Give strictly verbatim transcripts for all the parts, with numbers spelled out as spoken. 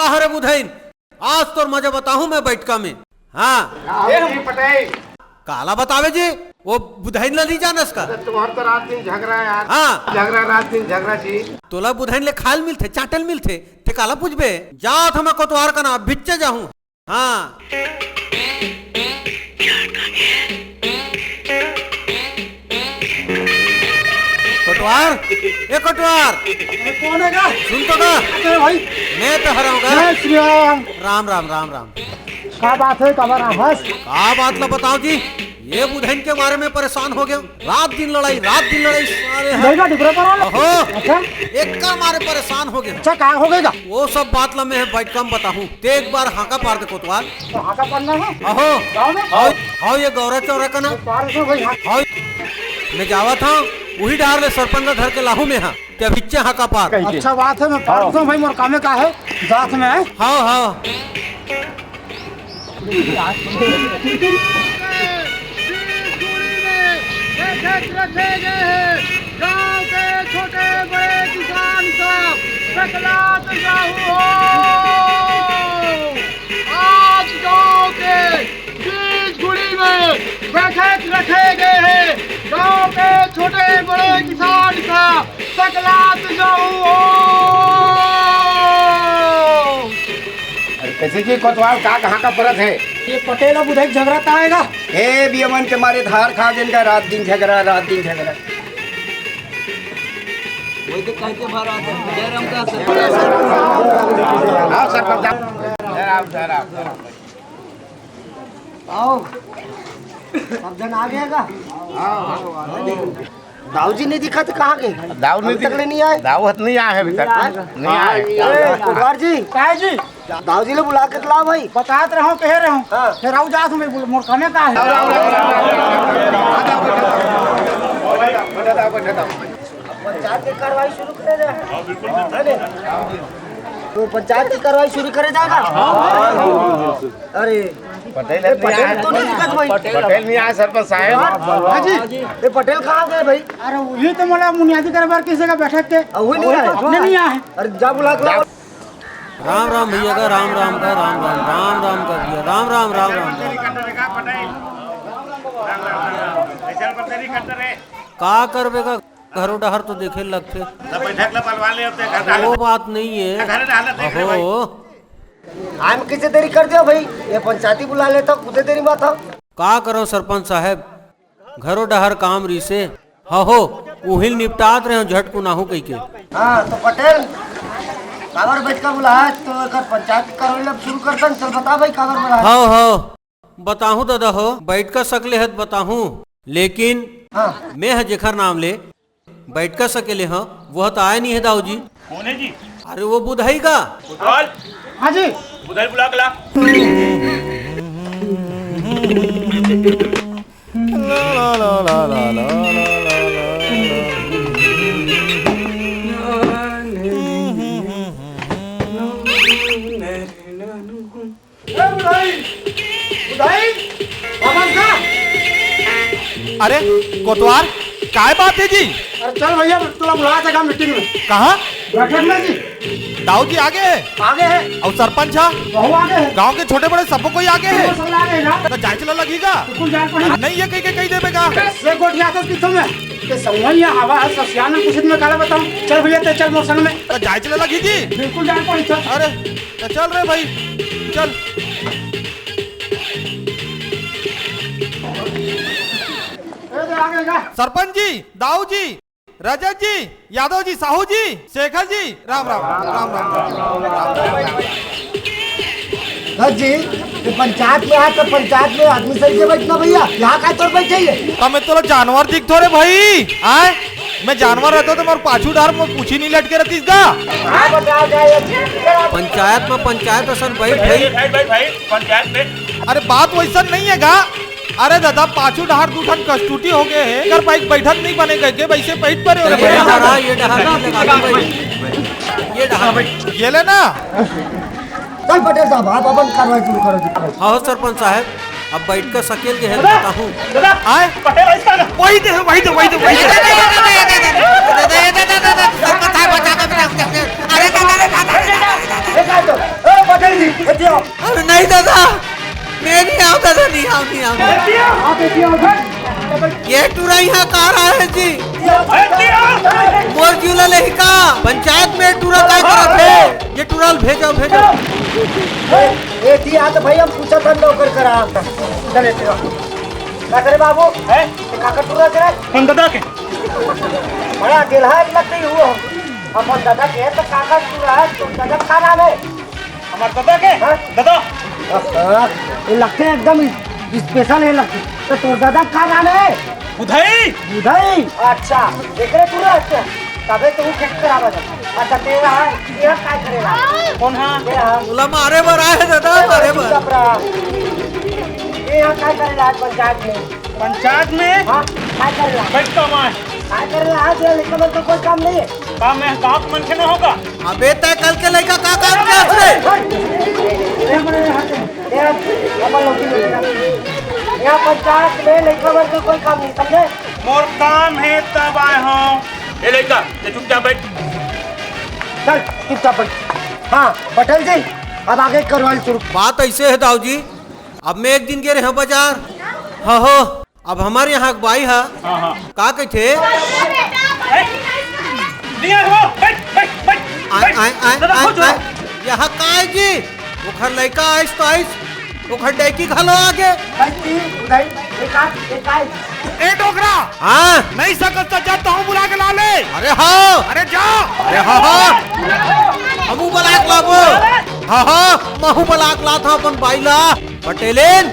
अरे बुधइन, आज तोर मजा बताहूं मैं बैठका में। हाँ। राहुल जी पटेल। काला बतावे जी? वो बुधइन ला नहीं जानस का? अरे तुम्हार तो रात दिन झगड़ा है यार। हाँ। झगड़ा, रात दिन झगड़ा जी। तोला बुधइन ले खाल मिलथे, चाटल मिलथे, ते काला पूछबे? जात हमा कोतवार का ना, भिच्चे जाहूं। हाँ। कोटवार, ए कोटवार। अरे कौन है का? सुन तो का। अरे भाई। मैं तो हराऊंगा। जय श्री राम। राम, राम, राम, राम। का बात है, का बात है? का बात ला बताओ जी। ये बुधइन के बारे में परेशान हो गया। रात दिन लड़ाई, रात दिन लड़ाई, सारे हैं। गई का डुबरा पर वाला? ओहो। अच्छा। एक का मारे परेशान हो गया। अच्छा, का हो गई का? वो सब बात ला मैं बैठ कम बताहूँ। ते एक बार हाका पार दे कोतवाल। तो हाका पारना है? अहो। गाँव में? हाउ, हाउ ये गौरा चौरा का ना? तो पार दो भाई, हाँ। हाउ, मैं जावत हूँ, वही डहर ले सरपंच ला धर के लाहू मैं हाँ। ते अभिच्चे हाका पार। अच्छा बात है, मैं पार दो भाई, मोर कामे का है, जात में है। How, how. बीस दूरी में बैठक रखे गए हैं। गांव के छोटे बड़े किसान सब सकलात जाहू हो। आज गांव के बीस दूरी में बैठक रखे गए हैं। गांव के छोटे बड़े किसान सब सकलात जाहू हो। अरे कैसे जी कोतवाल, का कहाँ का परत है? ये पटेल अउ बुधई के झगरा का आएगा? हे बियमन के मारे धार खा गेन का, रात दिन झगरा, रात दिन झगरा। वही तो कहते भर आता है, जय राम का सर। आओ सर, आओ, आओ। आओ। सब जन आ गए का? दाऊ जी नहीं दिखा तो कहाँ गए? दाऊ नहीं अभी तक दिख-, ले नहीं आए? दाऊ हत नहीं आए हैं अभी तक। हाँ? नहीं आए। ए, कोटवार जी। काहे जी? दाऊ जी ले बुला के ला भाई। बतात रहो, कहे रहो। हाँ। फिर आऊ जात हूँ मैं, बोल, मोर कमे का है? पंचायत की कार्रवाई शुरू करे जाए। हाँ, बिल्कुल। है नहीं? तो पंचायत की कार्रवाई शुरू करे जाएगा? हाँ, हाँ, हाँ, हाँ। अरे, पटेल ए, नहीं पटेल आए। तो नहीं दिखत भाई। पटेल नहीं आए, सरपंच साहब। हाँ जी। ए, पटेल कहाँ गए भाई? अरे, वही तो मोला बुनियादी कारोबार किसे का बैठक के। आ, वही नहीं आए? अपने नहीं आए। अरे, जा बुला के लाओ। राम राम भैया का, राम राम का, राम राम, राम राम का भैया, राम राम, राम राम। का करबे का? घरो डहर तो देखे लगथे। तो बैठक ला बलवा ले होते, घर डाल वो दे। बात नहीं है। घर डाल दे, देख ले भाई। अहो। आम किसे देरी कर दियो भाई, ये पंचायती बुला लेता, कुछ देरी में आता। का करो सरपंच साहब, घरो डहर काम रिसे, हहो, उहिल निपटात रहे झटकुनाहू कहिके। हाँ, तो पटेल, काबर बैठका बुलाए, तो एकर पंचायत करवाई ला शुरू करतन, चल बता भाई, काबर बुलाए। हव, हव, बताहूँ दादा हो, बैठका सकले हत बताहूँ, लेकिन हाँ। मैं ह जेखर नाम ले बैठका सकेले ह, वो ह त आय नहीं है दाऊ जी। कौन है जी? अरे वो बुधई का। बुधई? हाँ जी। बुधई बुला के ला। ए, बुधाई! बुधाई! वापस जा! अरे, कोतवार, काय बात है जी? अरे चल भैया, तोला बुलाया था का मीटिंग में? कहाँ? बैठक में जी। दाऊ जी आगे है? आगे है। अउ सरपंच हा? वहू आगे है। गांव के छोटे बड़े सबो कोई आगे है? वो सब आगे है ना। त जाए चला लगही का? बिल्कुल जान पड़ी। नहीं ये कही के कही देबे का? ये गोठिया था किथों में? ये संगवारी हवा है, ससियान में कुछ में काला बताऊं। चल भैया, ते चल मोर संग में। त जाए चला लगही जी? बिल्कुल जान पड़ी, चल। अरे, त चल रे भाई, चल। ए, दे, आ गए का? सरपंच जी, दाऊ जी, रजत जी, यादव जी, साहू जी, शेखर जी, राम राम, राम राम, राम राम। दस जी, ये पंचायत में आए तो पंचायत में आदमी सही से बैठना भैया, यहाँ का तौर बैठे ही है। त मैं तोला जानवर दिखथों रे भाई, आय? मैं जानवर रहता तो मोर पाछू डार में पूछी नहीं लटके रहती इसका। पंचायत में पंचायत असन बैठ भाई, भाई। भाई, भाई, भाई, पंचायत में। अरे बात वैसा नहीं है गा। अरे दादा, पाछू डहार दू ठन कस्तूटी हो गए हे, कर बाइक बैठन नहीं बने कह के वैसे बैठ परे हो रे ये भाई। डहार, ये डहार, ये डहार। ये ले ना। चल पटेल साहब, आप अपन कार्रवाई शुरू करो जी। हाँ हो सरपंच साहब, अब बैठ कर सकेल के है दादा, बताहूँ। दादा, आए? पटेल ऐसा ना। वही दे, वही दे, वही दे, वही दे। सरपंच साहब बचा दो बेटा। अरे दादा, अरे दादा, अरे दादा। ए, काय तो? ए, नहीं आओ, नहीं आओ। ये टूरा यहाँ का रहा है जी? मोर जीव ला लेही का? पंचायत में टूरा का करत है? ये टूरा ल भेजो, भेजो। ए, ए, जी, आ तो भाई हम पूछा था नौकर करा। चले, चलो। का करे बाबू? हैं? ये काकर टूरा करे? अपन ददा के। बड़ा दिलहा लगते ही हुआ। अपन ददा के तो काकर टूरा है, तो ददा का नाम है? हमार ददा के? हाँ? ददा। हाँ, ये लगते हैं एकदम स्पेशल है लगते। तो तोर ददा का नाम है? बुधई। बुधई? अच्छा, एकरे तू रहते हैं। तबे तो वो खेत करावा था। अच्छा, तेरा है, तेरा काय करेला? कौन है? तेरा है। बोला मारे बर आए दादा, मारे बर। चुप रहा। ये यहाँ काय करेला आज पंचायत में? पंचायत में? हाँ, काय करेला? बैठ तो मार। काय करेला आज? ये लेकर तो कोई काम नहीं है। काम है, गाँव के मनखे ना होगा। अबे तय कल के लइका का काम के आथे? यहाँ पंचायत में लइका मन के कोई काम नहीं, समझे? मोर काम है तब आए हूँ। ए लइका, ते चुपचाप बैठ। चल, चुपचाप बैठ। हाँ, पटेल जी, अब आगे करवाई शुरू। बात ऐसे है दाऊ जी, अब मैं एक दिन गे रहे हूँ बाजार। हाँ हो, अब हमारे यहाँ के बाई हा हाँ, हाँ। का कहिथे? ए, नहीं आए हो, बैठ, बैठ, बैठ, आय, बैठ। आय, आय, दादा, आय, खुश हो। आय। यहाँ का है जी? ओखर लइका आइस तो आइस, ओखर डैकी घलो आगे। ए डोकरा, हाँ। नहीं सकत त जा, तहूँ बुला के ला ले। अरे हाँ। अरे जा। अरे हाँ, हाँ। हमू बुला के लाबो। हाँ, हाँ, महू बुला के लात हूँ अपन बाई ला। पटेलेन,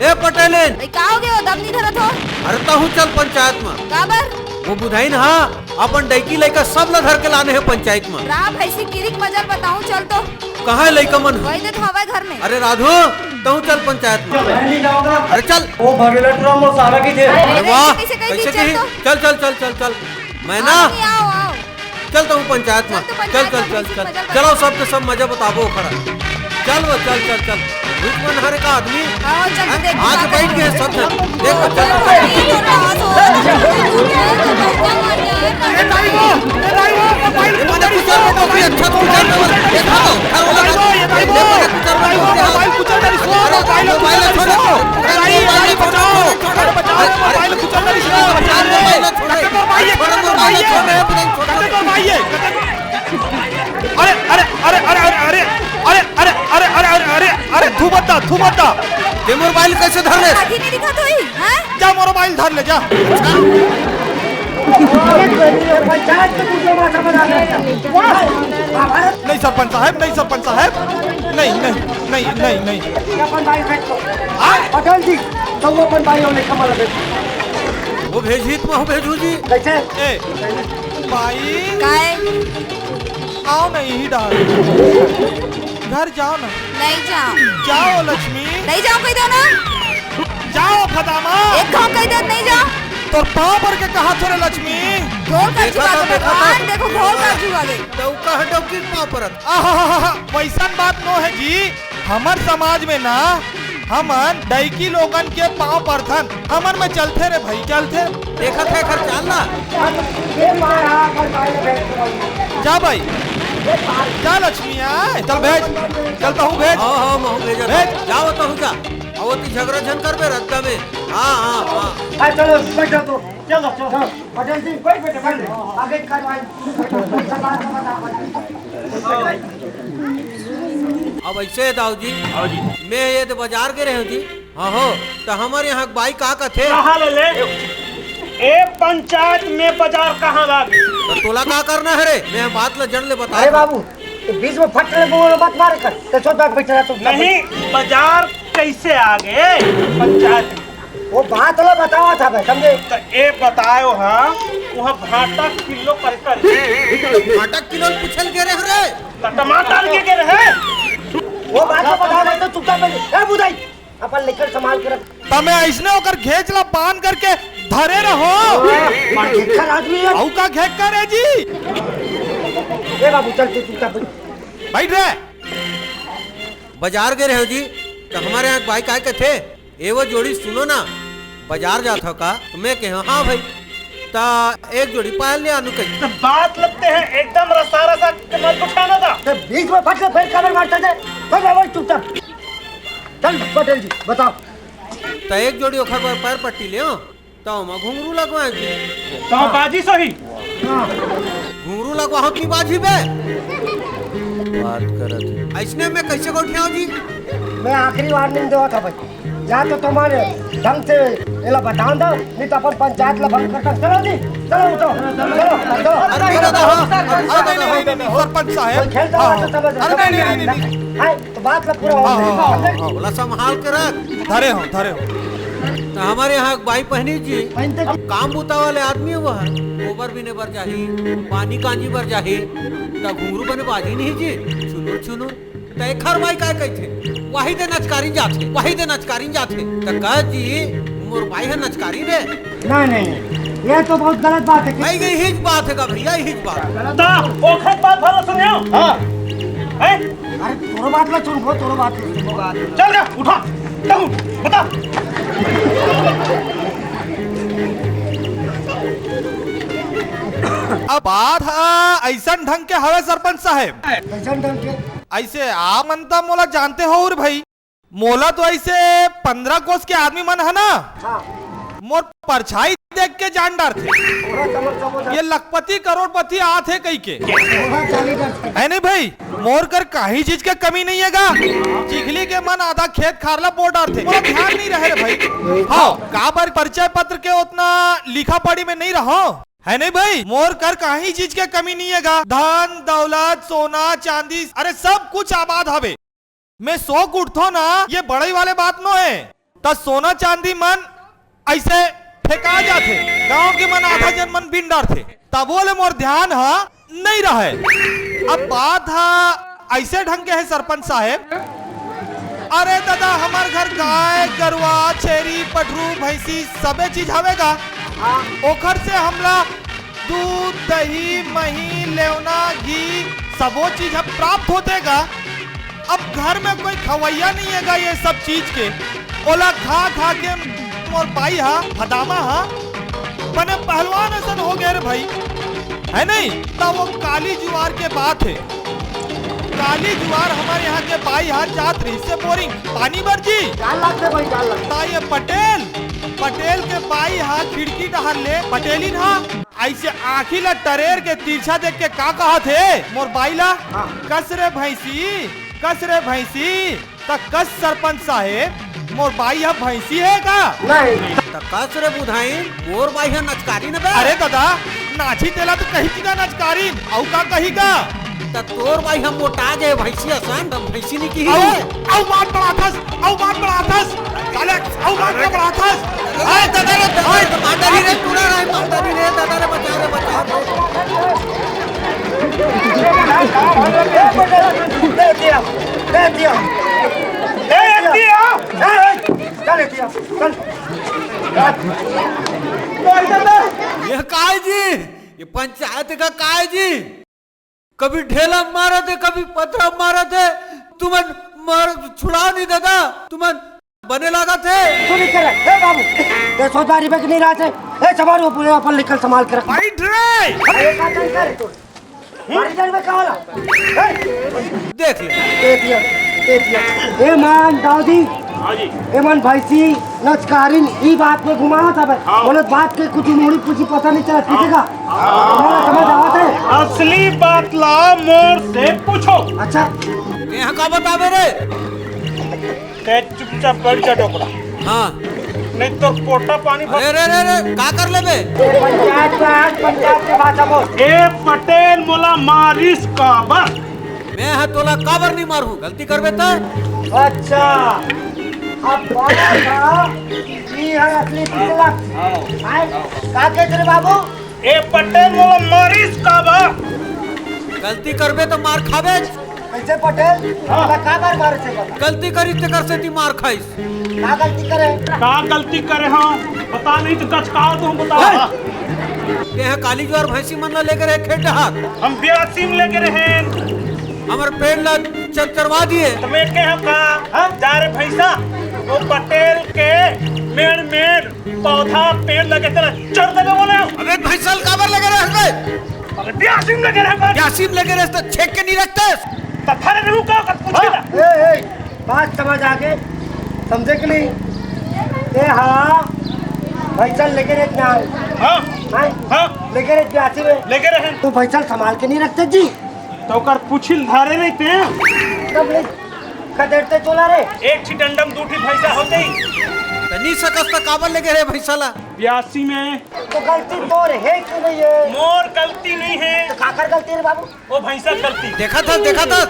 ए पटेलेन। ए, का हो गयो? दम नहीं धरत हो? अरे तहूँ चल पंचायत में। काबर? वो बुधाइन हा अपन डैकी लइका सब ला धर के लाने हे पंचायत में। रा भैंसी किरिक मजल बताऊं, चल तो। कहाँ है लइका मन? वही दे तो हवा घर में। अरे राधो, तहूँ चल पंचायत में। अरे चल। वो भगेला टूरा मोर सारा की थे। अरे अरे वाह, कैसे कही कैसे थी, चल कही? तो। चल, चल, चल, चल, चल। मैं ना आओ, आओ, आओ। चल तो हूँ पंचायत में। चल तो पंचायत चल, में, चल, किसी चल। मजा चलो, बताओ। सबके सब मजा बताबो खड़ा। चल वो, चल, चल, चल। रुच मन हरे का आदमी। आओ, चल, हैं? देख, आके बात बैठ गए सब जन। देख, चल, चल, चल। ए, दाई वो, ए, दाई वो, मोबाइल ये मने कुछ और नौकरी अच्छा तो कर दो। देखा तो, घर वाला ये दाई वो, ये दाई वो, मोबाइल कुछ और नहीं सुनो, मोबाइल कुछ और नहीं सुनो। ए, दाई, दाई, बचाओ, अरे, बचाओ, मोबाइल कुछ और नहीं सुनो, बचाओ। कटे तो भाई, कटे तो भाई, कटे तो भाई, कटे तो अरे, अरे, अरे, अरे, अरे, अरे, अरे, अरे, अरे, अरे, अरे, अरे, अरे, तू बता, तू बता। ये मोबाइल कैसे धर ले? आगे नहीं दिखा तो ही, हैं? जा मोबाइल धर ले, जा। नहीं सरपंच साहब, नहीं सरपंच साहब, नहीं, नहीं, नहीं, नहीं, नहीं। हाँ? पटेल जी, तो वो अपन भाई होने का मतलब है। वो भेजी तो वो भेजू जी। कैसे? ए, भाई। काय? आओ ना, यही डाल। घर जाओ ना। नहीं जाओ। जाओ लक्ष्मी। नहीं जाओ, कह दो ना। जाओ फदामा। एक घाव कह दो, नहीं जाओ। तोर पाँव पर के कहा थोरे लक्ष्मी। घोर कर देखा चुका था, दो देखा था। भगवान, देखो घोर कर चुका गए। तो कहा डौकी पाँव परत। आहा, वैसन बात नो है जी। हमर समाज में ना, हमन डैकी लोगन के पाँव परथन। हमर में चलथे रे भाई, चलथे। देखत है घर चाल ना। जा भाई, जा लक्ष्मी आए, चल भेज, चल तहूँ भेज। हाँ, हाँ, महूँ भेजत भेज। हूँ। जाओ तहूँ जा। अब ओती झगड़ा झन करबे रद्दा में। हाँ, हाँ, हाँ। हाँ, चलो, बैठो तो। चलो, चलो। पटेल जी, बैठ, बैठ, बैठ। आगे कार्रवाई। अब ऐसे है दाऊ जी, हाँ जी। मैं ये तो बाजार के रहे हूँ जी। हाँ हो, तो हमारे यहाँ के बाई का कथे? कहाँ ले ले? ए पंचायत में बाजार कहाँ लागे? तो तोला का करना है रे? मैं बात ला जड़ ले बता। अरे बाबू, तो बीच में फट ले बोल मत मार कर। तो छोड़ बैठ, बैठ रहा तू। नहीं, बाजार कैसे आगे पंचायत में? वो बात ला बतावा था भाई, समझे? तो ए बतायो हाँ, वहाँ भाटा किलो कर कर। भाटा किलो पूछल के रहे रे? तो टमाटर के के रहे? वो बात ला बतावा भाई, तो चुपचाप बैठ। ए बुधाई, अपन लेकर संभाल के रख। तमे ऐसने ओकर घेंच ला बांध करके धरे रहो। बड़ा घेंकर आदमी है। अऊ का घेंकर है जी? ए बाबू, चल तू चुपचाप बैठ। बैठ रे। बाजार गए रहे हो जी, तो हमारे यहाँ बाई काय कथे, ए वो जोड़ी सुनो ना, बाजार जात हो का? तो मैं कहे, हाँ भाई। ता एक जोड़ी पायल ले आनू कही। तो बात लगते हैं एकदम रसा रसा के मत उठाना था। तो बीच में फट के फिर कमर मारता थे, फट रहा चुपचाप। चल पटेल जी, बताओ। त एक जोड़ी ओखर बर पैर पट्टी ले, त ओमा घुंघरू लगवा जी। त बाजी सही। घुंघरू लगवाहूं कि बाजी बे? बात करत हे। अइसने में कइसे गोठियाव जी? मैं आखिरी वार्निंग देवत हंव भाई, या तो तुम्हारे ढंग से एला बतान दो, नहीं तो अपन पंचायत ला भंग कर सकते। चलो जी, चलो उठो, चलो, चलो। अरे नहीं दादा, हाँ, अरे नहीं, नहीं, नहीं, नहीं, सरपंच साहब। कोई खेलता हाँ, हो तो समझ अरे नहीं, नहीं, नहीं, नहीं, नहीं। हाँ, तो बात ला पूरा हो हाँ, जाए। हाँ, हाँ, हाँ। ओला संभाल के रख। धरे हो, धरे हो। त हमर यहाँ एक बाई पहनी जी, पहनते अब काम बूता वाले आदमी हे वो ह, गोबर बीने बर जाही, पानी कांजी बर जाही, त घुंघरू बने बाजी नहीं जी, छुनुर छुनुर। त एखर बाई काय कहिथे, वही दे नचकारिन जाथे, वही दे नचकारिन जाथे। त कह जी, मोर बाई ह नचकारिन रे। नहीं, नहीं, ये तो बहुत गलत बात है। भाई, यही बात है का भैया, यही बात। त ओखर बात भला सुनियो। हाँ। हैं? अरे तोरो बात ला सुनबो, तोरो बात ला सुनबो। चल रे, उठा। चल, बता। अब बात ह अइसन ढंग के हवे सरपंच साहेब। कइसन ढंग के? अइसे आप मन त मोला जानते हो रे भाई, मोला तो अइसे पंद्रह कोस के आदमी मन ह ना, हाँ। मोर परछाई देख के जान डारथे। ये लखपति करोड़पति आत हे कहिके। हे नहीं भाई, मोर कर काहीं चीज के कमी नहीं हे गा। चिखली के मन आधा खेत खार ला बोर डारथे, मोला ध्यान नहीं रहे रे भाई। हाँ, काबर परिचय पत्र के ओतना लिखा पढ़ी में नहीं रहो, हे नहीं भाई? मोर कर काहीं चीज के कमी नहीं हे गा। धन, दौलत, सोना, चांदी, अरे सब कुछ आबाद हवे। मैं सो के उठथों ना, ये बड़ई वाले बात नो हे। त सोना चांदी मन अइसे फेंका जाथे, गांव के मन आधा जन मन बीन डारथे, तभो ले मोर ध्यान ह नहीं रहे। अब बात ह अइसे ढंग के हे सरपंच साहेब, अरे दादा, हमर घर गाय, गरुवा, छेरी, पठरू, भैंसी सबे चीज हवे गा। ओखर से हमला दूध, दही, मही, लेवना, घी सबो चीज ह प्राप्त होथे गा। अब घर में कोई खवैया नहीं हे गा ये सब चीज के, ओला खा खा के मोर बाई ह, भदामा ह, बने पहलवान असन हो गे रे भाई, हे नहीं? त वो काली जुवार के बात हे। काली जुवार हमर यहाँ के बाई ह जात रहिसे बोरिंग पानी बर जी। जान लगथे भाई, जान लगथे। त ये पटेल, पटेल के बाई ह खिड़की डहर ले पटेलिन ह अइसे आँखी ला टरेर के तिरछा देख के का कहत हे मोर बाई ला? हाँ। कस रे भैंसी, कस रे भैंसी। त कस सरपंच साहेब, मोर बाई ह भैंसी हे का? नहीं। त कस रे बुधाइन, मोर बाई ह नचकारिन बे। अरे दादा, नाची तेला तो कही गा नचकारिन, अउ का कही गा? त तोर बाई ह मोटा गे भैंसी असन, त भैंसी नहीं किही अउ, रे। अउ बात बढ़ाथस, अउ बात बढ़ाथस, साले, अउ बात का बढ़ाथस। ए, दादा रे, दादा रे, मार डारी रे, टूरा रे, मार डारी रे, दादा रे, बचा रे, बचा रे। दे दिया, दे दिया। ए, ए, दिया। ए, ए, चल, ए, दिया, चल। ये काय जी? ये पंचायत का काय जी? कभी ढेला मारत हे, कभी पथरा मारत हे। तुमन मार छुड़ाव नहीं दादा, तुमन बने लागत हे। सुन के रख, ए बाबू, ये सौदा रिबे के नहीं रहा थे। ए, सवार वो पूरे अपन निकल संभाल के रख। बैठ रे। अरे, का चल कर तू? मारी जान में का होला? ए, देख ले। दे दिया, दे दिया। ए मान, दाऊदी। हाँ जी। ए मान, भैंसी, नचकारिन, ई बात में घुमावत हवे। हाँ। बोले बात के कुछ मुड़ी कुछ पता नहीं चला, हाँ। ठीक है का? हाँ। तुम्हारा समझ आवत है? असली बात ला मोर से पूछो। अच्छा। यहाँ का बतावे रे? ते चुपचाप बैठ जा डोकरा। हाँ। नहीं तो पोटा पानी भर अरे रे रे रे, का कर लेबे? पंचायत में आज पंचायत के बात हबो। ए पटेल मोला मारिस काबर? मैं ह तोला काबर नहीं मारहूँ, गलती करबे त? अच्छा, अब बात था कि ई है असली पिछला। आए, का कहते रे बाबू? ए पटेल मोला मारिस काबर? गलती करबे त मार खाबे। कैसे पटेल? हाँ। तोला काबर मारे से बता? गलती करिस तेकर सेती मार खाइस। का गलती करे? का गलती करे हाँ? बता नहीं तो गचकाओ तो हम बता। तेहा काली जुवार भैंसी मन ला लेके रहे खेत डहार। हम ब्यासी में लेके रहे। हमर पेड़ ला चर चरवा दिए। तो मैं कहे का? हाँ? जा रे भैंसा, वो पटेल के मेड़ मेड़ पौधा पेड़ लगे तेला चर देबे बोले। अबे भैंसा ल काबर लगे रहे बे? अबे ब्यासी में लगे रहे बे। ब्यासी में लगे रहे तो छेक के नहीं रखते। तो फरे रहू का, का पूछे हाँ, ना? ए, ए, बात समझ आ गए, समझे कि नहीं? ए हाँ, भैंसा लेके रहे ना। हाँ। हाँ? हाँ। लेके रहे ब्यासी में। लेके रहे। तो भैंसा संभाल के नहीं रखते जी। तो ओकर पुछिल धारे नहीं ते। तब ले खदेड़ते चोला रे। एक ठी डंडम दू ठी भैंसा होते ही। त नी सकस त काबर लेके रहे भैंसा ला? ब्यासी में। तो गलती तोर हे कि नहीं है? मोर गलती नहीं है। तो काकर गलती रे बाबू? वो भैंसा गलती। देखा था, देखा था।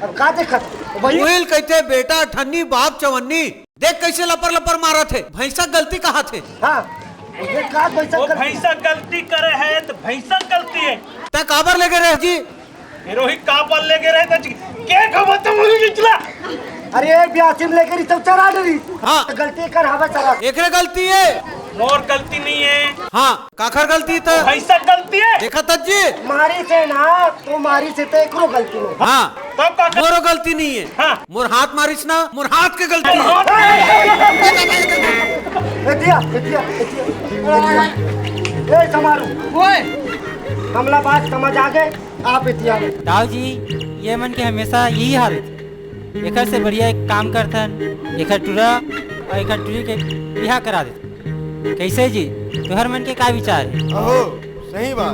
अब का देखा था? वही उहिल कहते बेटा ठन्नी बाप चवन्नी। देख कैसे लपर लपर मारत हे, भैंसा गलती कहा थे। हाँ, ये का भैंसा वो गलती? भैंसा गलती करे है तो भैंसा गलती है। त काबर लेके रहे जी? ए रोहित, काबर लेके रहे तो जी? के खबर तो मुझे निचला। अरे ब्यासी में लेके रही सब चरा डरी। हाँ। गलती कर हवा चला। एकरे गलती है। मोर गलती नहीं है। हाँ, काखर गलती त? भैंसा गलती है। देखा था जी। मारी से ना, तो मारी से तो एकरो गलती नहीं। हाँ। तब का कर- मोरो गलती नहीं है। हाँ। मोर हाथ मारिस ना, मोर हाथ के गलती है। ए दिया, ए दिया, ए दिया। ए समारू। ओए। हमला बात समझ आ गए, आप इतिया। दाऊ जी, ये मन के हमेशा यही हाल है। एकर से बढ़िया एक काम करथन, एकर टूरा और एकर टूरी के बिहा करा देथन। कैसे जी, तुहर मन के का विचार है? अहो, सही बात।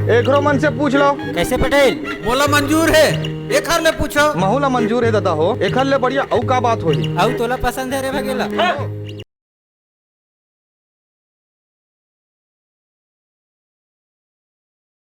एकरो मन से पूछ लो। कैसे पटेल? मोला मंजूर है, एखर ले पूछो। महू ला मंजूर है दादा हो, एखर ले बढ़िया अउ का बात होही? अउ तोला पसंद है रे भगेला? हाँ।